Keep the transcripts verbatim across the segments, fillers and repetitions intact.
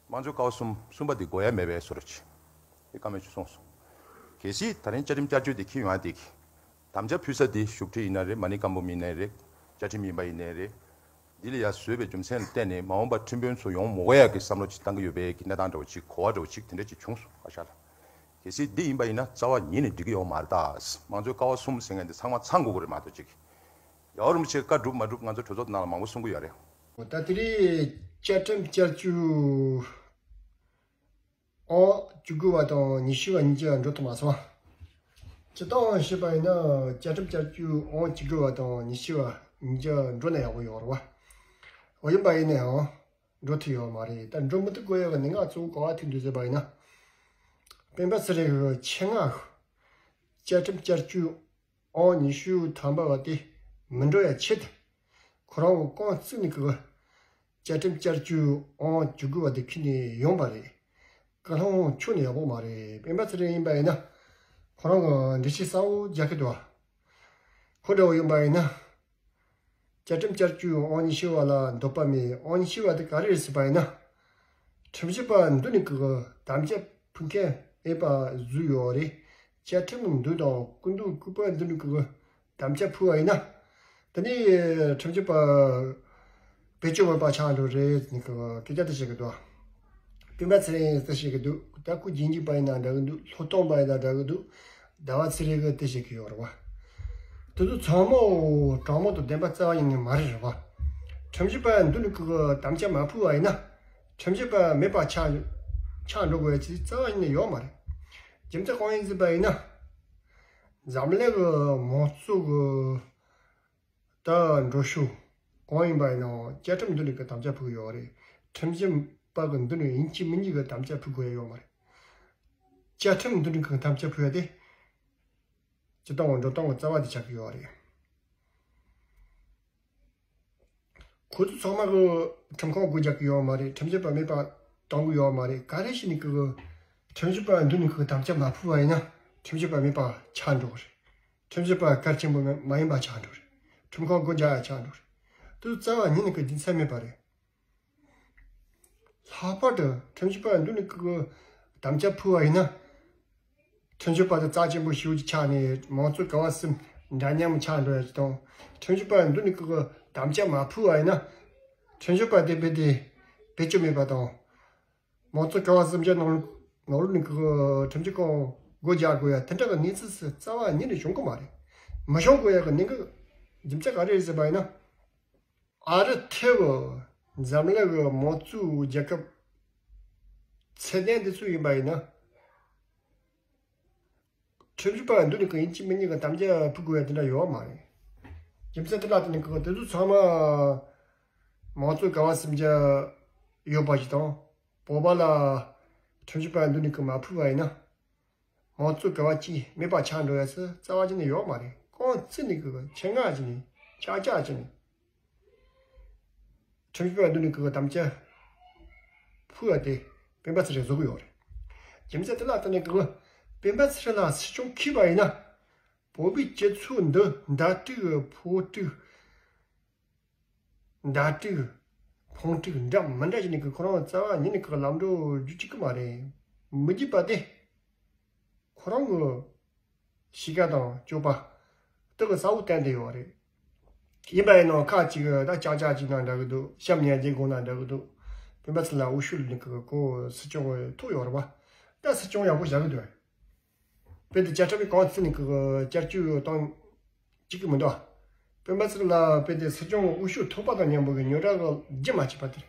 དམངས་གཙོའི་ཀ་བ་གསུམ་གསུམ་པ་འདི་དགོས་ཡ་མེད་པའི་བཟོ་འདྲ་ཅིག་དེ་བཀའ་མོལ་ཅིག་གསུངས་སོང་། གལ་སྲིད་ད་རིང་བཅའ་ཁྲིམས་བསྐྱར་བཅོས་འདི་འཁྱེར་ཡོང་ཡ་འདི་གི་དམ་བཅའ་ཕུལ་ས་འདི་བཞུགས་ཁྲི་ཡིན་ན་རེད། མ་ཎི་བཀའ་འབུམ་ཡིན་ནའི་རེད། བཅའ་ཁྲིམས་ཡིན་པ་ཡིན་ནའི་རེད། འདི་ལ་ཡ་བཟོས་པའི་རྒྱུ་མཚན་ལ་བརྟེན་ནས་མ་འོངས་པར་ཁྲིམས་དཔོན་ཚོ་ཡོང་མི་དགོས་ཡ་གི་བསམ་བློ་ཅིག་བཏང་གི་ཡོད་པའི་གི་གནས་སྟངས་འདྲ་བོ་ཅིག་གོ་བ་འདྲ་བོ་ཅིག་དེ་འདྲ་ཅིག་བྱུང་སོང་ཨ་ཤ་ལགས། གལ་སྲིད་འདི་ཡིན་པ་ཡིན་ན་རྩ་བ་ཉིད་ནས་འགྲིག་གི་ཡོད་མ་རེད་ད། དམངས་གཙོའི་ཀ་བ་གསུམ་ཟེར་མཁན་འདི་ཚང་མ་ཚང་དགོས་ཀྱི་རེད་མ་གཏོགས་ཅིག་རྒྱལ་བ་རིན་པོ་ཆེའི་བཀའ་སྒྲུབ་མ་སྒྲུབ་ང་ཚོ་གྲོས་ཚོགས་ནང་ལ་མང་པོ་གསུང་གི་ཡོད་རེད། ད་དེ་རིང་བཅའ་ཁྲིམས་བསྐྱར་བཅོས་ཨང་བཅུ་དགུ་བ་དང་ཉི་ཤུ་བ་གཉིས་ཀ་འགྲོ་ཐུབ་མ་སོང་། སྤྱིར་བཏང་བཤད་པ་ཡིན་ན་བཅའ་ཁྲིམས་བསྐྱར་བཅོས་ཨང་བཅུ་དགུ་བ་དང་ཉི་ཤུ་བ་གཉིས་ཀ་འགྲོ་ན་ཡག་པོ་ཡོད་རེད་བ། འོ་ཡིན་པ་ཡིན་ན་ཡང་འགྲོ་ཐུབ་ཡོད་མ་རེད། ད་འགྲོ་མི་ཐུབ་དགོས་ཡག་གི་གནད་འགག་གཙོ་བོ་ག་བ་ཐུག་འདུག་ཟེར་བ་ཡིན་ན། སྤེན་པ་ཚེ་རིང་གི་ཆེད་མངགས་བཅའ་ཁྲིམས་བསྐྱར་བཅོས་ཨང་ཉི་ཤུ་ཐམ་པ་བ་དེ་མི་འགྲོ་ཡ་ཆེད་དུ། ཁོ་རང་གི་རྐང་བཙུགས་ནས་ཀྱི་བཅའ་ཁྲིམས་བསྐྱར་བཅོས་ཨང་བཅུ་དགུ་བ་དེ་ཁྱེར་ནས་ཡོང་པ་རེད། བཀའ་བློན་མཆོག་ནས་ཡག་པོ་མ་རེད། སྤེན་པ་ཚེ་རིང་ཡིན་པ་ཡིན་ན་ཁོ་རང་གི་འགྲེལ་བཤད་གསལ་བོ་རྒྱག་གི་འདུག་ཁོ་འདྲ་བོ་ཡིན་པ་ཡིན་ན། བཅའ་ཁྲིམས་བསྐྱར་བཅོས་ཨང་ཉི་ཤུ་བ་ལ་འདོད་པ་མེད། ཨང་ཉི་ཤུ་བ་དེ་ག་རེ་རེད་ཟེར་བ་ཡིན་ན། ཁྲིམས་ཞིབ་པ་འདུག་ནས་ཀྱི་དམ་བཅའ་ཕུལ་མཁན་མེད་པ་བཟོས་ཡོད་རེད། བཅའ་ཁྲིམས་འདུག་དང་སྐུ་མདུན་སྐུ་པར་འདུག་ནས་ཀྱི་དམ་བཅའ་ཕུལ་བ་ཡིན་ན། དེ་ནས་ཁྲིམས་ཞིབ་པ་བེད་སྤྱོད་མེད་པ་ཆགས་འགྲོ་རེད་ཟེར་ནས་ཀྱི་སྐད་ཆ་དེ་བཤད་ཀྱི་འདུག་སྤེན་པ་ཚེ་རིང་དེ་བཤད་ཀྱི་འདུག་ད་ཁོ་རྗེས་འཇུག་པ་ཡིན་ན་འདྲ་གི་འདུག་སློབ་སྟོན་པ་ཡིན་ན་འདྲ་གི་འདུག་ཟླ་བ་ཚེ་རིང་གིས་དེ་བཤད་ཀྱི་ཡོད་རེད་བ། དེ་ཚོ་ཚང་མ་དྲང་མོ་དང་བདེན་པ་རྩ་བ་ཉིད་ནས་མ་རེད་རེད་བ། ཁྲིམས་ཞིབ་པ་འདུག་ནས་ཀྱི་དམ་བཅའ་མ་ཕུལ་བ་ཡིན་ན། ཁྲིམས་ཞིབ་པ་མེད་པ་ཆགས་ཆགས་འགྲོ་དགོས་ཡ་ཅིག་རྩ་བ་ཉིད་ནས་ཡོད་མ་རེད། རྒྱུ་མཚན་གང་ཡིན་ཟེར་བ་ཡིན་ན། འཛམ་གླིང་གི་མང་གཙོ་གི་ད་འགྲོ་ཕྱོགས་གང་ཡིན་པ་ཡིན་ནའང་བཅའ་ཁྲིམས་འདུག་ནས་ཀྱི་དམ་བཅའ་ཕུལ་གི་ཡོད་རེད། ཁྲིམས་ཞིབ་པ་གི་འདུག་ནས་ཡིན་གཅིག་མིན་གཉིས་ཀྱི་དམ་བཅའ་ཕུལ་དགོས་ཡ་ཡོད་མ་རེད། བཅའ་ཁྲིམས་འདུག་ནས་ཀྱི་དམ་བཅའ་ཕུལ་ཡ་དེ། སྤྱིར་བཏང་གི་འགྲོ་སྟངས་ཀྱི་རྩ་བ་དེ་ཆགས་ཀྱི་ཡོད་རེད། ཁོ་ཚོ་ཚང་མ་གི་ཁྲིམས་ཁང་སྒོ་རྒྱག་གི་ཡོད་མ་རེད། ཁྲིམས་ཞིབ་པ་མེད་པ་གཏོང་གི་ཡོད་མ་རེད། ག་རེ་བྱས་ནས་ཀྱི་ཁྲིམས་ཞིབ་པ་འདུག་ནས་ཀྱི་དམ་བཅའ་མ་ཕུལ་བ་ཡིན་ན་ཁྲིམས་ཞིབ་པ་མེད་པ་ཆགས་འགྲོ་གི་རེད། ཁྲིམས་ཞིབ་པ་གལ་ཆེན་པོ་མ་ཡིན་པ་ཆགས་འགྲོ་གི་རེད། ཁྲིམས་ཁང་སྒོ་རྒྱག་ཡ་ཆགས་འགྲོ་གི་རེད། དེ་རྩ་བ་ཉིད་ནས་ཀྱི་རྒྱུ་མཚན་མེད་པ་རེད། ལྷག་པར་དུ་ཁྲིམས་ཞིབ་པ་འདུག་ནས་ཀྱི་དམ་བཅའ་ཕུལ་བ་ཡིན་ན། ཁྲིམས་ཞིབ་པ་དེ་རྩ་ཆེན་པོ་ཞེ་པོ་ཅིག་ཆགས་ནས་མང་གཙོ་ག་བ་གསུམ་འདྲ་མཉམ་ཆགས་འགྲོ་ཡ་ཅིག་དང་། ཁྲིམས་ཞིབ་པ་འདུག་ནས་ཀྱི་དམ་བཅའ་མ་ཕུལ་བ་ཡིན་ན། ཁྲིམས་ཞིབ་པ་དེ་རྦད་དེ་བེད་སྤྱོད་མེད་པ་དང་། མང་གཙོ་ག་བ་གསུམ་ཆ་ནང་ནང་ལོགས་ནས་ཀྱི་ཁྲིམས་ཞིབ་ཁང་སྒོ་རྒྱག་དགོས་ཡ་དེ་འདྲ་གི་གནས་ཚུལ་ཟེར་རྩ་བ་ཉིད་ནས་བྱུང་གི་མ་རེད། མི་བྱུང་དགོས་ཡ་གི་གནད་འགག་རྒྱུ་མཚན་ག་རེ་རེད་ཟེར་བ་ཡིན་ན། ཨ་རི་ཐེ་བ་འཛམ་གླིང་གི་མང་གཙོའི་རྒྱལ་ཁབ་ཚད་ལྡན་དེ་ཚོ་ཡིན་པ་ཡིན་ན། ཁྲིམས་ཞིབ་པ་འདུག་ནས་ཀྱི་ཡིན་གཅིག་མིན་གཉིས་ཀྱི་དམ་བཅའ་ཕུལ་དགོས་ཡ་དེ་འདྲ་ཡོད་མ་རེད། རྒྱུ་མཚན་དེ་ལ་བརྟེན་ནས་ཀྱི་དེ་ཚོ་ཚང་མ་མང་གཙོ་ག་བ་གསུམ་ཆ་ཡོད་པ་ཞིག་དང་། བོད་པ་ལ་ཁྲིམས་ཞིབ་པ་འདུག་ནས་ཀྱི་མ་ཕུལ་བ་ཡིན་ན། མང་གཙོ་ག་བ་གཅིག་མེད་པ་ཆགས་འགྲོ་ཡ་ཚོ་རྩ་བ་ཉིད་ནས་ཡོད་མ་རེད། རྐང་བཙུགས་ནས་ཀྱི་ཆེད་མངགས་བྱས་ནས་ཅག་ཅག་བྱས་ནས། ཁྲིམས་ཞིབ་པ་འདུག་ནས་ཀྱི་དམ་བཅའ་ཕུལ་བ་དེ་སྤེན་པ་ཚེ་རིང་བཟོ་གི་ཡོད་རེད། རྒྱུ་མཚན་དེ་ལ་བརྟེན་ནས་ཀྱི་སྤེན་པ་ཚེ་རིང་ལ་སྲིད་སྐྱོང་འཁྱེར་བ་ཡིན་ན། བོད་པའི་སྤྱི་ཚོགས་འདི་མདའ་དཀྲུག་ཕོ་དཀྲུག་མདའ་དཀྲུག་ཕུང་དཀྲུག་འདྲ་མི་འདྲ་བྱས་ནས་ཀྱི་ཁོ་རང་རྩ་བ་ཉིད་ནས་ཀྱི་ལམ་འགྲོ་རྒྱུ་གཅིག་གི་མ་རེད། མི་རྒྱུད་པ་དེ་ཁོ་རང་གི་གཤིས་ཀ་དང་སྤྱོད་པ་དེ་གི་གསལ་བོ་བསྟན་བསྡད་ཡོད་རེད། ཡིན་པ་ཡིན་ནའང་ཁ་ཅིག་ད་ཅག་ཅག་ཅིག་ན་འདྲ་གི་འདུག་བཤམས་ཉལ་རྗེས་དགོངས་ན་འདྲ་གི་འདུག་སྤེན་པ་ཚེ་རིང་ལ་འོས་ཤོག་ལེན་ནས་ཀྱི་ཁོ་སྲིད་སྐྱོང་གི་ཐོག་ཡོད་རེད་བ། ད་སྲིད་སྐྱོང་ཡག་པོ་བཞག་གི་འདུག་དཔེ་དེ་བཅའ་ཁྲིམས་གང་བརྩིས་ནས་ཀྱི་བསྐྱར་བཅོས་བཏང་བཅུག་གི་མི་འདུག་སྤེན་པ་ཚེ་རིང་ལ་དཔེ་དེ་སྲིད་སྐྱོང་འོས་ཤོག་ཐོབ་པ་དང་མཉམ་པོ་གི་རྙོག་དྲ་གི་རྒྱུ་མ་བྱས་པ་དེ་རེད།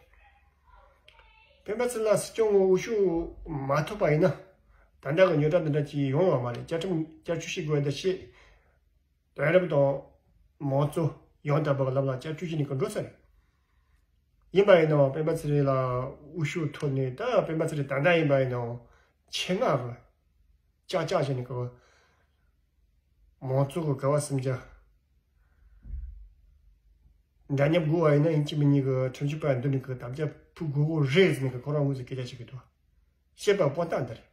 སྤེན་པ་ཚེ་རིང་ལ་སྲིད་སྐྱོང་འོས་ཤོག་མ་ཐོབ་པ་ཡིན་ན། ད་ལྟ་གི་རྙོག་དྲ་འདི་འདྲ་ཅིག་ཡོང་བ་མ་རེད། བཅའ་ཁྲིམས་བསྐྱར་བཅོས་བྱེད་དགོས་འདི་བཤད། དེང་རབས་དང་མང་གཙོ་ཡང་དག་པའི་ལམ་ལ་བསྐྱར་བཅོས་བྱས་ནས་ཀྱི་འགྲོ་ས་རེད། ཡིན་པ་ཡིན་ནའང་སྤེན་པ་ཚེ་རིང་ལ་འོས་ཤོག་ཐོབ་ནས། ད་སྤེན་པ་ཚེ་རིང་ད་ལྟ་ཡིན་པ་ཡིན་ནའང་ཆེད་མངགས་རུ་ཅག་ཅག་བྱས་ནས་ཀྱི་མང་གཙོ་གི་ག་བ་གསུམ་ཆ་འདྲ་མཉམ་དགོས་པ་ཡིན་ན་ཡིན་གཅིག་མིན་གཉིས་ཀྱི་ཁྲིམས་ཞིབ་པ་འདུག་ནས་ཀྱི་དམ་བཅའ་ཕུལ་དགོས་ཀྱི་རེད་ཟེར་ནས་ཀྱི་ཁོ་རང་དངོས་སུ་སྐད་ཆ་བཤད་ཀྱི་འདུག་བཤད་པ་དཔང་རྟགས་འདི་རེད།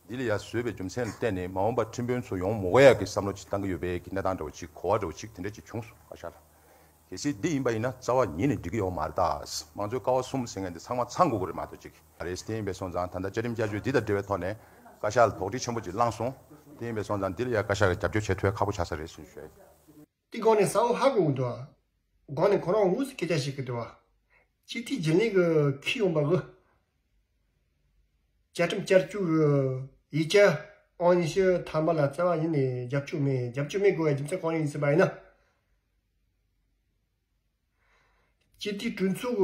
འདི་ལ་ཡ་བཟོས་པའི་རྒྱུ་མཚན་ལ་བརྟེན་ནས་མ་འོངས་པར་ཁྲིམས་དཔོན་ཚོ་ཡོང་མི་དགོས་ཡ་གི་བསམ་བློ་ཅིག་བཏང་གི་ཡོད་པའི་གི་གནས་སྟངས་འདྲ་བོ་ཅིག་གོ་བ་འདྲ་བོ་ཅིག་དེ་འདྲ་ཅིག་བྱུང་སོང་ཨ་ཤ་ལགས། གལ་སྲིད་འདི་ཡིན་པ་ཡིན་ན་རྩ་བ་ཉིད་ནས་འགྲིག་གི་ཡོད་མ་རེད་ད། དམངས་གཙོའི་ཀ་བ་གསུམ་ཟེར་མཁན་འདི་ཚང་མ་ཚང་དགོས་ཀྱི་རེད་མ་གཏོགས་ཅིག་རེད། དེ་ཡིན་པའི་སོང་ཙང་ད་ལྟ་བཅའ་ཁྲིམས་བསྐྱར་བཅོས་འདི་དང་འབྲེལ་བའི་ཐོག་ནས་བཀའ་ཤག་ལ་དོགས་འདྲི་ཆེན་པོ་ཅིག་བསླངས་སོང་། དེ་ཡིན་པའི་སོང་ཙང་འདི་ལ་ཡང་བཀའ་ཤག་གིས་རྒྱབ་སྐྱོར་བྱེད་ཐུབ་ཡ་ཁག་པོ་ཆགས་ས་རེད་ཟེར་ཞུ་ཡ་ཡིན། དེ་སྒང་ནས་གསལ་པོ་ཧ་གོ་གི་འདུག་སྒང་ནས་ཁོ་རང་དངོས་སུ་སྐད་ཆ་བཤད་ཀྱི་འདུག་སྤྱི་འཐུས་རྒྱུན་ལས་ཀྱི་ཁྱི་ཡོང་པ་གི། བཅའ་ཁྲིམས་བསྐྱར་བཅོས་ཀྱི་ཡིག་ཆ་ཨང་ཉི་ཤུ་ཐམ་པ་ལ་རྩ་བ་ཉིད་ནས་རྒྱབ་སྐྱོར་མེད། རྒྱབ་སྐྱོར་མེད་དགོས་པའི་རྒྱུ་མཚན་གང་ཡིན་ཟེར་བ་ཡིན་ན། སྤྱི་འཐུས་གྲོས་ཚོགས་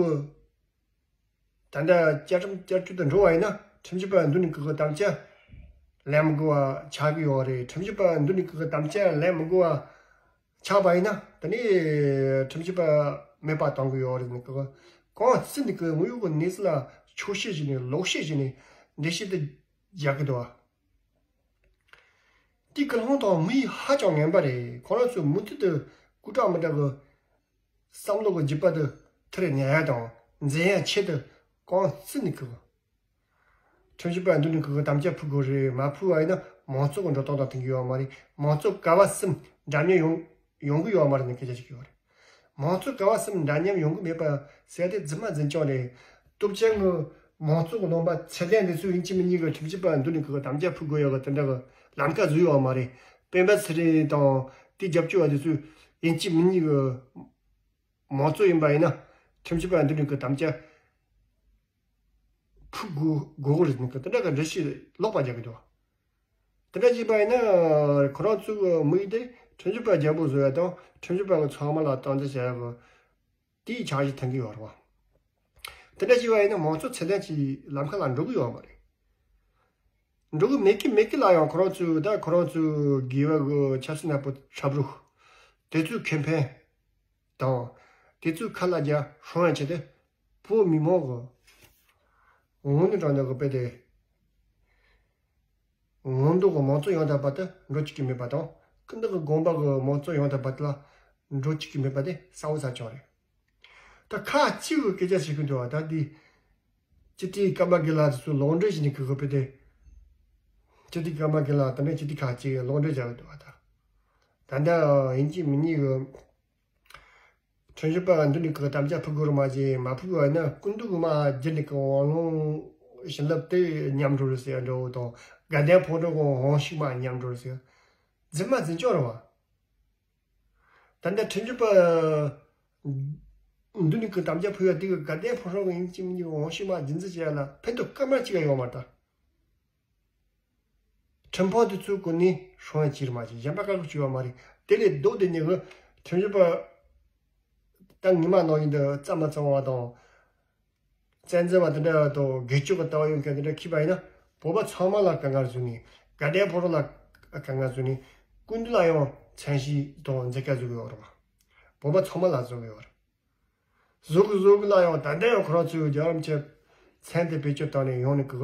ཀྱི་ད་ལྟ་བཅའ་ཁྲིམས་བསྐྱར་བཅོས་དུ་འགྲོ་བ་ཡིན་ན་ཁྲིམས་ཞིབ་པ་འདུག་ནས་ཀྱི་དམ་བཅའ་ལེན་མི་དགོས་པ་ཆགས་ཀྱི་ཡོད་རེད། ཁྲིམས་ཞིབ་པ་འདུག་ནས་ཀྱི་དམ་བཅའ་ལེན་མི་དགོས་པ་ཆགས་པ་ཡིན་ན་དེ་ནས་ཁྲིམས་ཞིབ་པ་མེད་པ་གཏོང་གི་ཡོད་རེད། ནི་ཀྱི་གོང་གསལ་ནས་ཀྱི་དངོས་ཡོད་ཀྱི་གནས་ཚུལ་ལ་ཆོག་ཤེས་བྱས་ནས་ལོག་ཤེས་བྱས་ནས་འགྲེལ་བཤད་དུ་རྒྱག་གི་འདུག་བ། དེ་ཀུན་སློང་དང་དམིགས་ཡུལ་ཧ་ཅང་ངན་པ་རེད། ཁོ་རང་ཚོས་མུ་མཐུད་དུ་སྐུ་དྲག་མི་དྲག་གི་བསམ་བློ་གི་རྒྱུད་པ་དེ་ཐེར་ཉར་ཡ་དང་འཛིན་ཡ་ཆེད་དུ་གོང་གསལ་ནས་ཀྱི་ཁྲིམས་ཞིབ་པ་འདུག་ནས་ཀྱི་དམ་བཅའ་ཕུལ་དགོས་རེད། མ་ཕུལ་བ་ཡིན་ན་མང་གཙོ་གི་འགྲོ་སྟངས་དང་མཐུན་གྱི་ཡོད་མ་རེད། མང་གཙོ་ཀ་བ་གསུམ་འདྲ་མཉམ་ཡོང་ཡོང་གི་ཡོད་མ་རེད་ནས་སྐད་ཆ་བཤད་ཀྱི་ཡོད་རེད། མང་གཙོ་ཀ་བ་གསུམ་འདྲ་མཉམ་ཡོང་གི་མེད་པ་ཟེར་དེ་རྫུན་མ་རྫུན་རྐྱང་རེད། སྟོབས་ཆེན་གྱི་མང་གཙོ་གི་ལུང་པ་ཚད་ལྡན་འདི་ཚོས་ཡིན་གཅིག་མིན་གཉིས་ཀྱི་ཁྲིམས་ཞིབ་པ་འདུག་ནས་ཀྱི་དམ་བཅའ་ཕུལ་དགོས་ཡོད་གི་དེ་འདྲ་གི་ལམ་ཁ་བཟོས་ཡོད་མ་རེད། སྤེན་པ་ཚེ་རིང་དང་དེ་རྒྱབ་སྐྱོར་བ་དེ་ཚོས་ཡིན་གཅིག་མིན་གཉིས་ཀྱི་མང་གཙོ་ཡིན་པ་ཡིན་ན་ཁྲིམས་ཞིབ་པ་འདུག་ནས་ཀྱི་དམ་བཅའ་ཕུལ་དགོས་དགོས་གི་རེད་ནས་ཀྱི་དེ་འདྲ་གི་འགྲེལ་བཤད་ལོག་པ་རྒྱག་གི་འདུག་དེ་འདྲ་བྱས་པ་ཡིན་ན་ཁོ་རང་ཚོའི་དམིགས་ཡུལ་དེ་ཁྲིམས་ཞིབ་པ་རྒྱལ་པོ་བཟོ་ཡ་དང་ཁྲིམས་ཞིབ་པ་གི་ཚང་མ་ལ་སྟངས་འཛིན་བྱ་ཡ་གི་དེའི་འཆར་གཞི་མཐུན་གྱི་ཡོད་རེད་བ། དེ་འདྲ་བྱས་པ་ཡིན་ན་མང་གཙོ་ཚད་ལྡན་གྱི་ལམ་ཁ་ལ་འགྲོ་གི་ཡོད་མ་རེད། འགྲོ་གི་མེད་ཀི་མེད་ཀི་ལ་ཡང་ཁོ་རང་ཚོའི་ད་ཁོ་རང་ཚོའི་དགེ་བ་གི་ཆབ་སྲིད་ནག་པོ་ཁྲབ་རུ་དེ་ཚོའི་ཁེ་ཕན་དང་དེ་ཚོའི་ཁ་ལ་རྒྱ་སྲུང་ཡ་ཆེད་དུ་བོད་མི་མང་གི་ངོ་ནས་དྲང་གནས་གི་དཔེ་དེ། ངོ་མདོག་གི་མང་གཙོ་ཡོང་ཐབས་པ་དེ་འགྲོ་བཅུག་གི་མེད་པ་དང་། ཀུན་བཏགས་ཀྱི་དགོངས་པ་གི་མང་གཙོ་ཡོང་ཐབས་པ་དེ་ལ་འགྲོ་བཅུག་གི་མེད་པ་དེ་གསལ་པོ་གསལ་རྐྱང་རེད། ད་ཁ་གཅིག་གི་སྐད་ཆ་བཤད་གི་འདུག་བ། ད་འདི་སྤྱི་འཐུས་ཀརྨ་དགེ་ལགས་དེ་ཚོ་ལོག་འགྲེལ་བྱས་ནས་གི་གི་དཔེ་དེ། སྤྱི་འཐུས་ཀརྨ་དགེ་ལགས་དེ་འདྲ་སྤྱི་འཐུས་ཁག་ཅིག་ལོག་འགྲེལ་བྱ་གི་འདུག་བ། ད་ད་ལྟ་ཡིན་གཅིག་མིན་གཉིས་གི་ཁྲིམས་ཞིབ་པ་འདི་ནས་ཀྱི་དམ་བཅའ་ཕུལ་དགོས་རེད་མ་གཞི་མ་ཕུལ་བ་ན་སྐུ་མདུན་གྱི་མ་བརྒྱུད་ནས་ཀྱི་དབང་ལུང་བྱིན་རླབས་དེ་ཉམས་འགྲོ་རེད་ཟེར་ཡ་འདྲ་བོ་དང་དགའ་ལྡན་ཕོ་བྲང་གི་དབང་ཤུགས་མ་ཉམས་འགྲོ་རེད་ཟེར་ཡ་རྫུན་མ་རྫུན་སྐྱོན་རེད་བ། ད་ལྟ་ཁྲིམས་ཞིབ་པ་འདི་ནས་ཀྱི་དམ་བཅའ་ཕུལ་བ་དེ་གི་དགའ་ལྡན་ཕོ་བྲང་གི་ཡིན་གཅིག་མིན་གཉིས་དབང་ཤུགས་མ་རྒྱུན་འཛིན་བྱེད་ཡ་ལ་ཕན་ཐོགས་སྐར་མ་གཅིག་ཡང་ཡོད་མ་རེད་ད། ཁྲིམས་དཔོན་དེ་ཚོའི་སྐུ་ནས་སྲུང་བ་བྱེད་རེད་མ་བྱེད་གཞན་པ་བཀག་འགོག་བྱས་ཡོད་མ་རེད། དེ་ལས་ལྡོག་སྟེ་ཉེ་གི་ཁྲིམས་ཞིབ་པ་ད་ངོ་མ་ནང་བཞིན་དུ་རྩ་མ་ཚང་བ་དང་། བཙན་འཛུལ་བ་དེ་འདྲ་དང་སྒེར་གཅོད་ཀྱི་ལྟ་བ་ཡོད་མཁན་དེ་འདྲ་འཁྱེར་བ་ཡིན་ན་བོད་པ་ཚང་མ་ལ་དཀའ་ངལ་བཟོས་ནས་དགའ་ལྡན་ཕོ་བྲང་ལ་དཀའ་ངལ་བཟོས་ནས་སྐུ་མདུན་ལ་ཡང་བཙན་ཤེད་དང་འཛིན་སྐད་བཟོ་གི་ཡོད་རེད་བ། བོད་པ་ཚང་མ་ལ་བཟོ་གི་ཡོད་རེད། བཟོ་གི་བཟོ་གི་ལ་ཡང་ད་ལྟ་ཡང་ཁོ་རང་ཚོའི་རྒྱལ་བ་རིན་པོ་ཆེ་མཚན་དེ་བེད་སྤྱོད་བཏང་ནས་ཡོང་ནས་གི་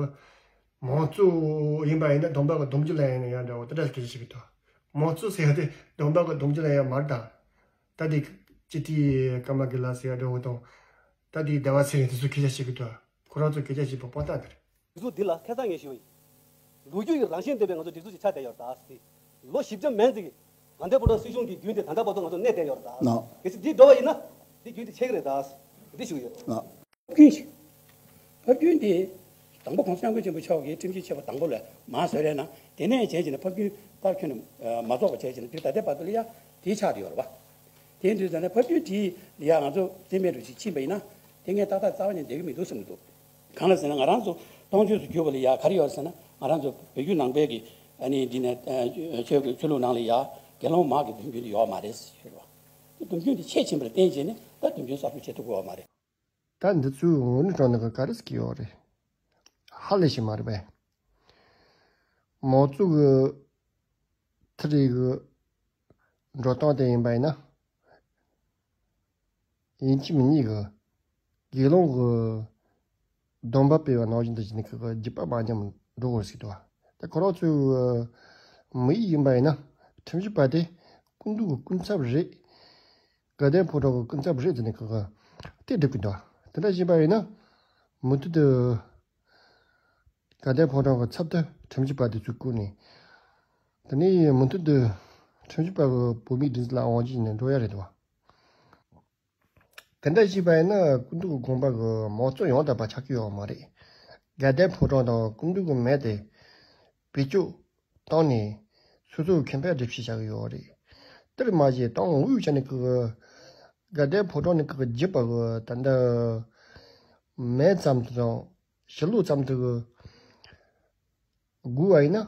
མང་གཙོ་ཡིན་པ་ཡིན་ན་སྡོམ་པ་གི་སྡོམ་རྒྱུན་ལ་ཡང་ཡང་འདྲ་བོ་དེ་འདྲ་སྐད་ཆ་བཤད་གི་འདུག་མང་གཙོ་ཟེར་ཡ་དེ་སྡོམ་པ་གི་སྡོམ་རྒྱུན་ལ་ཡང་མ་རེད་ད། ད་དེ་སྤྱི་འཐུས་ཀརྨ་དགེ་ལགས་ཟེར་ཡ་འདྲ་བོ་དང་། ད་དེ་ཟླ་བ་ཚེ་རིང་དེ་ཚོ་སྐད་ཆ་བཤད་གི་འདུག་ཁོ་རང་ཚོ་སྐད་ཆ་བཤད་པ་དཔང་རྟགས་དེ་རེད། སྒྲིག་འཛུགས་འདི་ལ་ཁ་སང་ངས་ཞུས་པ་ཡིན། ལོ་རྒྱུས་ཀྱི་རང་བཞིན་ལྡན་པའི་ང་ཚོ་སྒྲིག་འཛུགས་ཤིག་ཆགས་བསྡད་ཡོད་རེད་ད། ལོ་བཞི་བཅུ་མན་ཙམ་གྱི་དགའ་ལྡན་ཕོ་བྲང་སྲིད་གཞུང་གི་རྒྱུན་དེ་ད་ལྟ་བར་དུ་ང་ཚོ་གནས་བསྡད་ཡོད་རེད་ད། ནོ། གལ་སྲིད་འདི་འགྲོ་བ་ཡིན་ན་འདི་རྒྱུན་དེ་ཆད་ཀྱི་རེད་ད། འདི་ཞུ་གི་ཡོད། ནོ། ཕབ་སྒྱུར་ཞིག་ཕབ་སྒྱུར་འདི་དང་པོ་༸གོང་ས་༸སྐྱབས་མགོན་ཆེན་པོ་མཆོག་གིས་ཁྲིམས་ཞིབ་ཆེ་བ་དང་པོ་ལ་མར་བཟོས་རེད་ན་དེ་ནས་བྱས་བྱས་ནས་ཕབ་སྒྱུར་ལྟར་ཁྱོན་ནས་མ་རྫོགས་པ་བྱས་བྱས་ནས་འདིར་ད་ལྟའི་བར་དུ་ལ་ཡ་དེ་ཆགས་བསྡད་ཡོད་རེད་པ། དེ་དུས་ཙམ་ནས་ཕབ་སྒྱུར་དེ་ལ་ཡ་ང་ཚོ་རྩིས་མེད་དུ་ཞིག་ཕྱིན་པ་ཡིན་ན་དེ་ངས་ཏག་ཏག་རྩ་བ་ནས་བསྡད་ཀྱི་མི་འདུག་བསམ་གྱི་འདུག་གང་ལ་ཟེར་ན་ང་རང་ཚོ་སྟོང་མཆོད་དུ་གྱུར་པ་ལ་ཡ་ག་རེ་ཡོད་ཟེར་ན་ང་རང་ཚོ་བོད་བརྒྱུད་ནང་པའི་གི་ཨ་ནི་འདི་ནས་ཆོས་ཀྱི་ཆོས་ལུགས་ནང་ལ་ཡ་དགེ་སློང་མ་གི་སྡོམ་རྒྱུན་དེ་ཡོད་མ་རེད་ཟེར་བ། དེ་སྡོམ་རྒྱུན་དེ་ཆད་ཕྱིན་པ་ལ་བརྟེན་བྱས་ནས་ད་སྡོམ་རྒྱུན་གསར་འཛུགས་བྱེད་ཐུབ་ཀྱི་ཡོད་མ་རེད། ད་འདི་ཚོའི་ངོ་ནས་དྲང་གནས་ཀྱི་ག་རེ་ཟེར་གྱི་ཡོད་རེད། ཧ་ལས་ཤིག་མ་རེད་པས། མང་གཙོ་གི་ཐུ་རེ་གི་འགྲོ་སྟངས་དེ་ཡིན་པ་ཡིན་ན། ཡིན་གཅིག་མིན་གཉིས་ཀྱི་དགེ་སློང་གི་སྡོམ་པ་སྤེལ་བ་ནང་བཞིན་དུ་བྱས་ནས་ཁོ་གི་རྒྱུད་པ་མ་ཉམས་འགྲོ་དགོས་ཟེར་འདུག་ད་ཁོ་རང་ཚོའི་དམིགས་ཡུལ་ཡིན་པ་ཡིན་ན་ཁྲིམས་ཞིབ་པ་དེ་སྐུ་མདུན་གྱི་སྐུ་ཚབ་རེད། དགའ་ལྡན་ཕོ་བྲང་གི་སྐུ་ཚབ་རེད་ཟེར་ནས་ཁོ་གི་དེ་སྒྲུབ་ཀྱི་འདུག་དེ་འདྲ་བྱས་པ་ཡིན་ན་མུ་མཐུད་དུ་དགའ་ལྡན་ཕོ་བྲང་གི་ཚབ་ཏུ་ཁྲིམས་ཞིབ་པ་དེ་ཚོས་བསྐོས་ནས། དེ་ནས་མུ་མཐུད་དུ་ཁྲིམས་ཞིབ་པ་གི་བོད་མིའི་སྒྲིག་འཛུགས་ལ་དབང་སྒྱུར་བྱས་ནས་འགྲོ་ཡ་རེད་འདུག་དེ་འདྲ་བྱས་པ་ཡིན་ན་སྐུ་མདུན་གྱི་དགོངས་པ་གི་མང་གཙོ་ཡང་དག་པ་ཆགས་ཀྱི་ཡོད་མ་རེད། དགའ་ལྡན་ཕོ་བྲང་དང་སྐུ་མདུན་གྱི་མེ་དེ་བེད་སྤྱོད་བཏང་ནས་སོ་སོའི་ཁེ་ཕན་སྒྲུབ་བྱེད་བྱ་གི་ཡོད་རེད། དེར་མ་ཟད་ཏང་ཨུའི་ཆ་ནས་ཀྱི་དགའ་ལྡན་ཕོ་བྲང་ནས་ཀྱི་བརྒྱུད་པ་གི་ད་ལྟ་མེ་ཙམ་དུ་དང་ཞི་ལུ་ཙམ་དུ་གི་དགོས་པ་ཡིན་ན།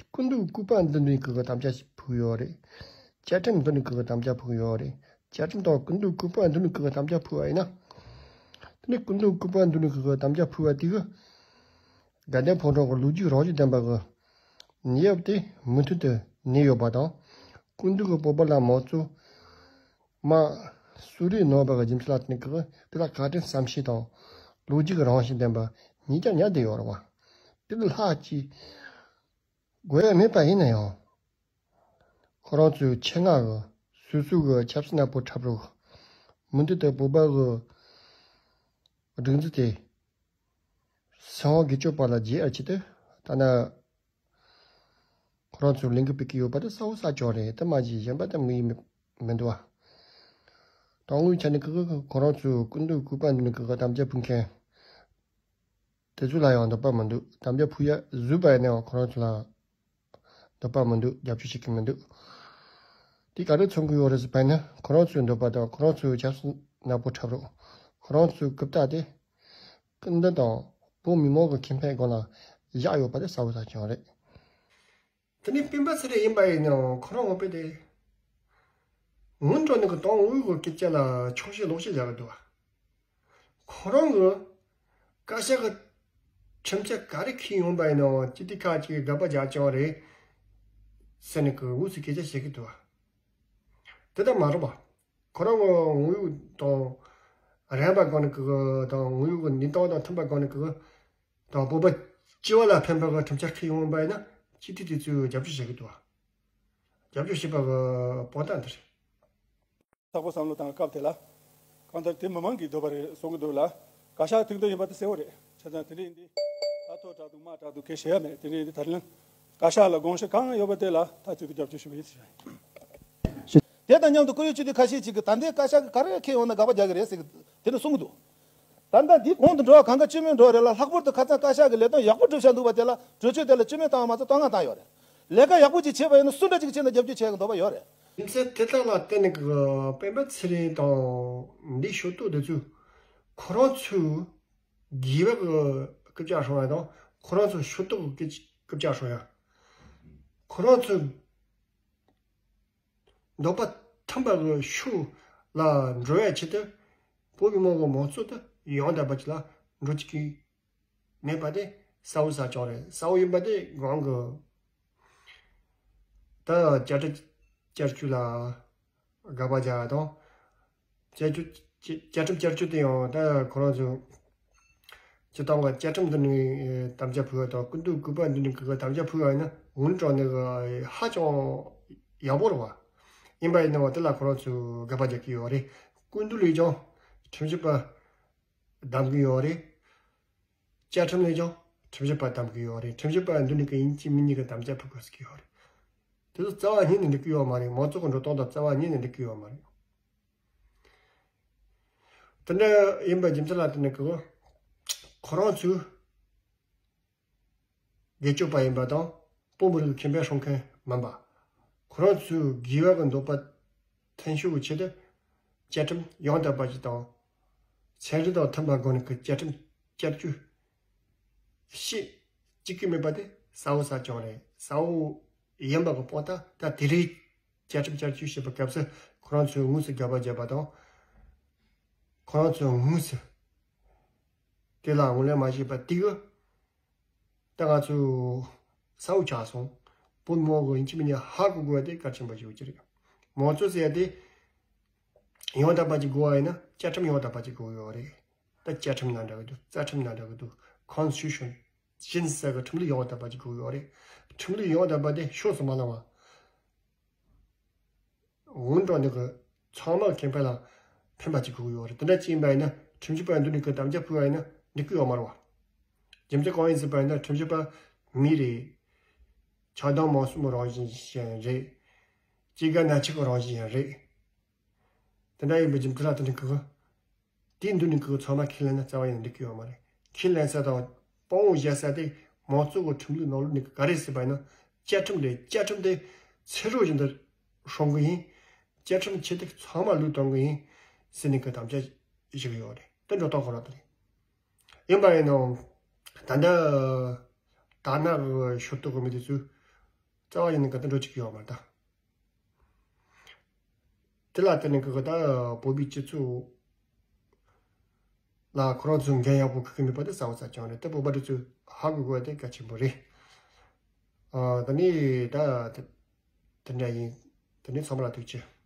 སྐུ་མདུན་སྐུ་པར་འདི་འདྲའི་གི་དམ་བཅའ་ཕུལ་ཡོད་རེད། བཅའ་ཁྲིམས་འདི་འདྲའི་གི་དམ་བཅའ་ཕུལ་ཡོད་རེད། བཅའ་ཁྲིམས་དང་སྐུ་མདུན་སྐུ་པར་འདི་འདྲའི་གི་དམ་བཅའ་ཕུལ་བ་ཡིན་ན། དེ་ནས་སྐུ་མདུན་སྐུ་པར་འདི་འདྲའི་གི་དམ་བཅའ་ཕུལ་བ་དེ་གི་དགའ་ལྡན་ཕོ་བྲང་གི་ལོ་རྒྱུས་རང་བཞིན་ལྡན་པ་གི་ནད་ཡམས་དེ་མུ་མཐུད་དུ་གནས་ཡོད་པ་དང་། སྐུ་མདུན་གི་སྤོབས་པ་ལ་མང་གཙོ་མ་སུ་རེ་ནོར་བ་གི་རྒྱུ་མཚན་ལ་བརྟེན་གི་དེ་ལ་བཀའ་དྲིན་བསམ་ཤེས་དང་ལོ་རྒྱུས་ཀྱི་རང་བཞིན་ལྡན་པ་ཉིད་ཀྱང་ཉར་བསྡད་ཡོད་རེད་བ། དེ་ལས་ལྷག་ཅིག་དགོས་ཡ་མེད་པ་ཡིན་ན་ཡང་། ཁོ་རང་ཚོའི་ཆེད་མངགས་ཀྱི་སོ་སོའི་གི་ཆབ་སྲིད་ནག་པོ་འཁྲབ་རོགས། མུ་མཐུད་དུ་བོད་པ་གི་སྒྲིག་འཛུགས་དེ་སྲིད་དབང་སྒེར་གཅོད་པ་ལ་རྒྱས་ཡ་ཆེད་དུ་ད་ནི་ཁོ་རང་ཚོའི་ལས་འགུལ་སྤེལ་གྱི་ཡོད་པ་དེ་གསལ་པོ་གསལ་རྐྱང་རེད། དེ་མ་གཞི་གཞན་པ་དེ་དམིགས་ཡུལ་མི་མི་འདུག་བ། ཏང་ཨུའི་ཆ་ནས་ཀྱི་ཁོ་རང་ཚོའི་སྐུ་མདུན་སྐུ་པར་འདི་ནས་ཀྱི་དམ་བཅའ་ཕུལ་མཁན་དེ་ཚོ་ལ་ཡང་འདོད་པ་མི་འདུག་དམ་བཅའ་ཕུལ་ཡ་བཟོས་པ་ཡིན་ནའང་ཁོ་རང་ཚོ་ལ་འདོད་པ་མི་འདུག་རྒྱབ་སྐྱོར་བྱེད་ཀྱི་མི་འདུག་དེ་ག་རེ་མཚོན་གྱི་ཡོད་རེད་ཟེར་བ་ཡིན་ན། ཁོ་རང་ཚོའི་འདོད་པ་དང་ཁོ་རང་ཚོའི་ཆབ་སྲིད་ནག་པོ་འཁྲབ་རོགས། ཁོ་རང་ཚོའི་རྐུབ་སྟེགས་དེ་སྐུ་མདུན་དང་བོད་མི་མང་གི་ཁེ་ཕན་སྒང་ལ་བཞག་ཡོད་པ་དེ་གསལ་པོ་གསལ་རྐྱང་རེད། དེ་ནས་སྤེན་པ་ཚེ་རིང་ཡིན་པ་ཡིན་ནའང་ཁོ་རང་ངོ་དཔེ་དེ། སྔོན་འགྲོ་ནས་ཀྱི་ཏང་ཨུའི་གི་སྐད་ཆ་ལ་ཆོག་ཤེས་ལོག་ཤེས་བཞག་གི་འདུག་བ། ཁོ་རང་གི་བཀའ་ཤག་གི་ཁྲིམས་ཆད་ག་རེ་འཁྱེར་ཡོང་པ་ཡིན་ནའང་སྤྱི་འཐུས་ཁག་ཅིག་གིས་དགག་པ་རྒྱག་ཀྱང་རེད་ཟེར་ནས་ཀྱི་དངོས་སུ་སྐད་ཆ་བཤད་ཀྱི་འདུག་བ། དེ་ལྟར་མ་རེད་བ། ཁོ་རང་གི་དངོས་ཡོད་དང་རན་པ་སྒང་ནས་ཀྱི་དང་དངོས་ཡོད་ཀྱི་གནས་སྟངས་དང་མཐུན་པ་སྒང་ནས་ཀྱི་དང་བོད་པ་སྤྱི་བ་ལ་ཕན་པ་གི་ཁྲིམས་ཆད་འཁྱེར་ཡོང་པ་ཡིན་ན་སྤྱི་འཐུས་དེ་ཚོས་རྒྱབ་སྐྱོར་བྱེད་ཀྱི་འདུག་བ། རྒྱབ་སྐྱོར་བྱེད་པ་གི་དཔང་རྟགས་འདི་རེད། ལྷག་པོ་བསམ་བློ་བཏང་སྐབས་དེ་ལ། གང་ལྟར་དེ་མི་མང་གི་འདོད་པ་རེད་གསུང་གི་འདུག་ལ། བཀའ་ཤག་མཐུན་འདོད་ཡིན་པ་དེ་གསལ་བོ་རེད། བྱས་ཙང་དེ་འདྲ་ཡིན་དུས། ད་ཐོག་དྲག་འདུག་མ་དྲག་འདུག་གས་བཤད་ཡ་མེད། དེ་འདྲ་ཡིན་དུས་ད་རིང་། བཀའ་ཤག་ལ་དགོངས་ཞུ་གང་ཡོད་པ་དེ་ལ་ད་ཚོད་ཀྱི་རྒྱབ་སྐྱོར་ཞུ་བ་ཡིན་ཟེར་བ་ཡིན། དེ་དང་མཉམ་དུ་བཀུར་འོས་སྤྱི་འཐུས་ཁ་ཤས་ཅིག་གིས་ད་ལྟའི་བཀའ་ཤག་གིས་ག་རེ་འཁྱེར་ཡོང་ན་དགག་པ་རྒྱག་གི་རེད་ཟེར་གི་དེ་འདྲ་གསུང་གི་འདུག་ད་ལྟ་འདི་གོང་དུ་འགྲོ་བ་གང་ག་བཅོས་མིན་འགྲོ་བ་རེད་ལ། ལྷག་པར་དུ་ཁ་སང་བཀའ་ཤག་གིས་ལས་དོན་ཡག་པོ་སྒྲུབ་བཞག་འདུག་པ་དེ་ལ་གྲོས་ཆོད་དེ་ལ་བཅོས་མིན་བཏང་བ་མ་ཚད་བཏང་སྔ་བཏང་ཡོད་རེད། ལས་ཀ་ཡག་པོ་ཅིག་བྱས་པ་ཡིན་ན་སུ་འདྲ་ཅིག་བྱས་ན་རྒྱབ་སྐྱོར་བྱེད་ཡག་འདོད་པ་ཡོད་རེད། རྒྱུ་མཚན་དེ་དག་ལ་བརྟེན་ནས་ཀྱི་སྤེན་པ་ཚེ་རིང་དང་འདི་ཤོག་ཏོ་དེ་ཚོས་ཁོ་རང་ཚོའི་དགེ་བ་གི་རྐུབ་བཀྱག་སྲུང་ཡ་དང་ཁོ་རང་ཚོའི་ཤོག་ཏོ་གི་རྐུབ་བཀྱག་སྲུང་ཡ། ཁོ་རང་ཚོའི་འདོད་པ་མཐུན་པ་གི་ཕྱོགས་ལ་འགྲོ་ཡ་ཆེད་དུ་བོད་མི་མང་གི་མང་གཙོ་དེ་ཡང་དག་པ་ཅིག་ལ་འགྲོ་བཅུག་གི་མེད་པ་དེ་གསལ་བོ་གསལ་རྐྱང་རེད། གསལ་བོ་ཡིན་པ་དེ་གང་གི་ད་བཅའ་ཁྲིམས་བསྐྱར་བཅོས་ལ་དགག་པ་རྒྱག་ཡ་དང་། བཅའ་ཁྲིམས་བསྐྱར་བཅོས་དེ་ཡང་ད་ཁོ་རང་ཚོ་སྤྱི་བཏང་གི་བཅའ་ཁྲིམས་འདི་ནས་དམ་བཅའ་ཕུལ་བ་དང་སྐུ་མདུན་སྐུ་པར་འདི་ནས་གི་དམ་བཅའ་ཕུལ་བ་ཡིན་ན་འོན་ཀྲང་ནས་གི་ཧ་ཅང་ཡག་པོ་རེད་བ། ཡིན་པ་ཡིན་ན་བ་དེ་ལ་ཁོ་རང་ཚོས་དགག་པ་རྒྱག་གི་ཡོད་རེད། སྐུ་མདུན་ལས་ཀྱང་ཁྲིམས་ཞིབ་པ་བདམས་གི་ཡོད་རེད། བཅའ་ཁྲིམས་ལས་ཀྱང་ཁྲིམས་ཞིབ་པ་བདམས་གི་ཡོད་རེད། ཁྲིམས་ཞིབ་པ་འདི་ནས་གི་ཡིན་གཅིག་མིན་གཉིས་གི་དམ་བཅའ་ཕུལ་དགོས་ཀྱི་ཡོད་རེད། དེ་ཚོ་རྩ་བ་ཉིད་ནས་འགྲིག་གི་ཡོད་མ་རེད། མང་ཚོགས་ཀྱི་འགྲོ་སྟངས་དང་རྩ་བ་ཉིད་ནས་འགྲིག་གི་ཡོད་མ་རེད། དེ་འདྲ་ཡིན་པའི་རྒྱུ་མཚན་ལ་བརྟེན་ནས་ཀྱི་ཁོ་རང་ཚོས་སྒེར་གཅོད་པ་ཡིན་པ་དང་བོད་མི་རིགས་ཁེ་ཕན་སྲུང་མཁན་མིན་པ། ཁོ་རང་ཚོའི་དགེ་བ་གི་འདོད་པ་ཐོན་ཕྱོགས་ཀྱི་ཆེད་དུ་བཅའ་ཁྲིམས་ཡང་དག་པ་ཞིག་དང་། ཚན་རིག་དང་མཐུན་པ་སྒོ་ནས་ཀྱི་བཅའ་ཁྲིམས་བསྐྱར་བཅོས་བྱེད་བཅུག་གི་མེད་པ་དེ་གསལ་བོ་གསལ་རྐྱང་རེད། གསལ་བོ་ཡིན་པ་གི་དཔང་རྟགས་ད་དེ་རིང་བཅའ་ཁྲིམས་བསྐྱར་བཅོས་བྱེད་པའི་སྐབས་སུ་ཁོ་རང་ཚོས་དངོས་སུ་དགག་པ་བརྒྱབ་པ་དང་། ཁོ་རང་ཚོས་དངོས་སུ་དེ་ལ་ངོས་ལེན་མ་བྱས་པ་དེ་གི་ད་ང་ཚོས་གསལ་བོ་ཆགས་སོང་། བོད་མི་མང་གི་ཡིན་གཅིག་མིན་གཉིས་ཧ་གོ་དགོས་པ་དེ་གལ་ཆེན་པོ་ཞིག་ཡོད་ཀྱི་རེད། མང་གཙོ་ཟེར་ཡ་དེ་ཡང་དག་པ་ཅིག་དགོས་པ་ཡིན་ན་བཅའ་ཁྲིམས་ཡང་དག་པ་ཅིག་དགོས་ཡོད་རེད། ད་བཅའ་ཁྲིམས་ནང་འདྲ་གི་འདུག་རྩ་ཁྲིམས་ནང་འདྲ་གི་འདུག Constitution ཟེར་གི་ཁྲིམས་ལུགས་ཡང་དག་པ་ཅིག་དགོས་ཡོད་རེད། ཁྲིམས་ལུགས་ཡང་དག་པ་དེ་ཕྱོགས་སུ་མ་ལངས་པ། འོན་ཀྱང་འདི་གི་ཚང་མ་ཁེ་ཕན་ལ་ཕན་པ་ཅིག་དགོས་ཡོད་རེད། དེ་འདྲ་ཅིག་ཡིན་པ་ཡིན་ན་ཁྲིམས་ཞིབ་པ་འདི་འདྲ་གི་དམ་བཅའ་ཕུལ་བ་ཡིན་ན་འགྲིག་གི་ཡོད་མ་རེད་བ། རྒྱུ་མཚན་གང་ཡིན་ཟེར་བ་ཡིན་ན་ཁྲིམས་ཞིབ་པ་མི་རེད། ཆགས་སྡང་མང་གསུམ་རང་བཞིན་ཞིག་རེད། སྐྱེ་རྒ་ན་འཆི་གི་རང་བཞིན་ཡང་རེད། དེ་འདྲ་ཡིན་པའི་རྒྱུ་མཚན་ལ་དེ་འདྲ་གི་ དེའི་མདུན་ནས་ཁོ་ཚང་མ་ཁས་ལེན་ན་རྩ་བ་ཡིན་ན་འགྲིག་གི་ཡོད་མ་རེད། ཁས་ལེན་ས་དང་དཔང་པོ་བཞག་ས་དེ་མང་གཙོ་གི་ཁྲིམས་ལུགས་ནང་ལོགས་ནས་ག་རེ་ཟེར་བ་ཡིན་ན་བཅའ་ཁྲིམས་རེད། བཅའ་ཁྲིམས་དེ་ཚེ་སྲོག་བཞིན་དུ་སྲུང་གི་ཡིན། བཅའ་ཁྲིམས་ཆེད་དུ་ཚང་མ་ལུགས་གཏོང་གི་ཡིན་ཟེར་ནས་ཁོས་དམ་བཅའ་བཞག་གི་ཡོད་རེད། དེ་འགྲོ་སྟངས་ཁོ་རང་དེ་རེད། ཡིན་པ་ཡིན་ནའང་ད་ལྟ་དར་ནག་གི་ཞུ་གཏུག་གི་མི་དེ་ཚོས་རྩ་བ་ཡིན་ན་ག་དུས་འགྲོ་བཅུག་གི་ཡོད་མ་རེད་ད། དེ་ལ་བརྟེན་ནས་ཁོ་ད་བོད་པའི་སྤྱི་ཚོགས་ལ་ཁོ་རང་ཚོས་འགན་ཡག་པོ་འཁུར་གི་མེད་པ་དེ་གསལ་པོ་གསལ་རྐྱང་རེད། དེ་བོད་པ་དེ་ཚོས་ཧ་གོ་དགོས་པ་དེ་གལ་ཆེན་པོ་རེད། ཨ། ད་ནི་ད་དེ་དེ་འདྲ་ཡིན། དེ་ནི་ཚང་མ་ལ་ཐུགས་རྗེ་ཆེ།